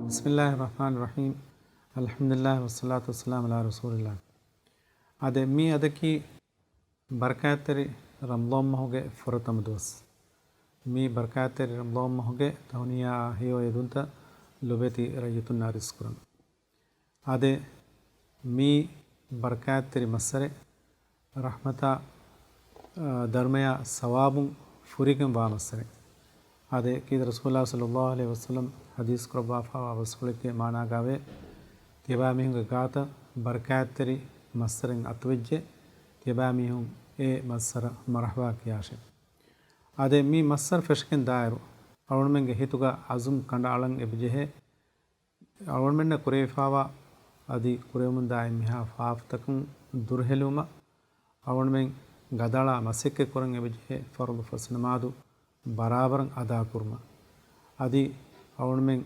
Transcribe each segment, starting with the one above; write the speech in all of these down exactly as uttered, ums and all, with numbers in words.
ބިސްމިއްލާހި ރަޙްމާނި ރަޙީމް. އަލްޙަމްދުލިއްލާހި ވައްޞަލާތު ވައްސަލާމު ޢަލާ ރަސޫލިއްލާހް. އާދެ، މީ އަދަކީ ބަރަކާތްތެރި ރަމަޟާން މަހުގެ ފުރަތަމަ ދުވަސް. މީ ބަރަކާތްތެރި ރަމަޟާން މަހުގެ ތަހުނިޔާ ހެޔޮ އެދުންތައް ލޮބެތި ރައްޔިތުންނާ ރީސްކުރަން. އާދެ، މީ ބަރަކާތްތެރި މައްސަރެއް، ރަޙްމަތާ، އާ، ދަރުމަޔާ ސަވާބުން ފުރިގެން ވާ މައްސަރެއް. އާދެ، ކީރިތި ރަސޫލާ ޞައްލައްލާހު ޢަލައިހި ވަސައްލަމް ޙަދީޘް ކުރައްވާފައިވާ ބަސްފުޅެއްގެ މާނާގައިވޭ، ތިޔަބައިމީހުންގެ ގާތަށް ބަރަކާތްތެރި މައްސަރެއް އަތުވެއްޖެ، ތިޔަބައިމީހުން އެ މައްސަރަށް މަރަޙަބާ ކިޔާށޭ. އާދެ، މި މައްސަރު ފެށިގެން ދާއިރު، އަޅުގަނޑުމެންގެ ހިތުގަ އަޒުމް ކަނޑައަޅަން އެބަޖެހޭ. އަޅުގަނޑުމެންނަށް ކުރެވިފައިވާ އަދި ކުރެވެމުންދާ އެންމެހާ ފާފަތަކުން ދުރުހެލުމަށް އަޅުގަނޑުމެން ގަދައަޅާ މަސައްކަތް ކުރަން އެބަޖެހޭ. ފަރުޟު ފަސް ނަމާދު ބަރާބަރަށް އަދާކުރުމަށް. އަދި އަޅުގަނޑުމެން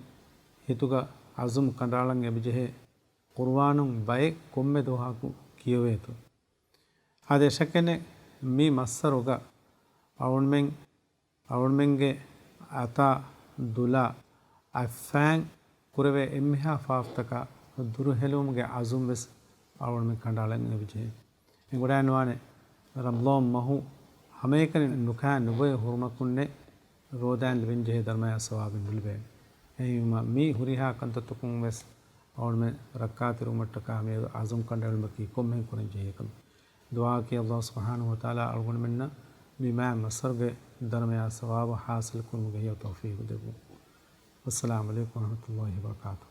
ހިތުގަ އަޒުމް ކަނޑައަޅަން އެބަޖެހޭ، ޤުރުއާނުން ބައެއް ކޮންމެ ދުވަހަކު ކިޔެވޭތޯ. އާދެ، އެއް ޝައްކެއް ނެތް، މި މައްސަރުގަ އަޅުގަނޑުމެން، އަޅުގަނޑުމެންގެ އަތާ ދުލާ އަތްފައިން ކުރެވޭ އެންމެހާ ފާފަތަކާ ދުރުހެލުމުގެ އަޒުމް ވެސް އަޅުގަނޑުމެން ކަނޑައަޅަން އެބަޖެހޭ. އެނގުރާންވާނެ، ރަމަޟާން މަހު ހަމައެކަނި ނުކާ ނުބޮއެ ހުރުމަކުންނެއް ރޯދައިން ލިބެންޖެހޭ ދަރުމަޔާ ސަވާބެއް ނުލިބޭނެ. އެހެންވީމަ، މި ހުރިހާ ކަންތައްތަކުން ވެސް އަޅުގަނޑުމެން ރައްކާތެރިވުމަށްޓަކާ މިއަދު އަޒުމް ކަނޑައެޅުމަކީ ކޮންމެހެން ކުރަން ޖެހޭ ކަމެއް. ދުޢާއަކީ ﷲ ސުބްޙާނަހޫ ވަތަޢާލާ އަޅުގަނޑުމެންނަށް މި މާތް މައްސަރުގެ ދަރުމަޔާ ސަވާބު ޙާޞިލު ކުރުމުގެ ހެޔޮ ތައުފީޤު ދެއްވުން. ވައްސަލާމު ޢަލައިކުމް ވަރަޙްމަތުﷲ ވަބަރަކާތު.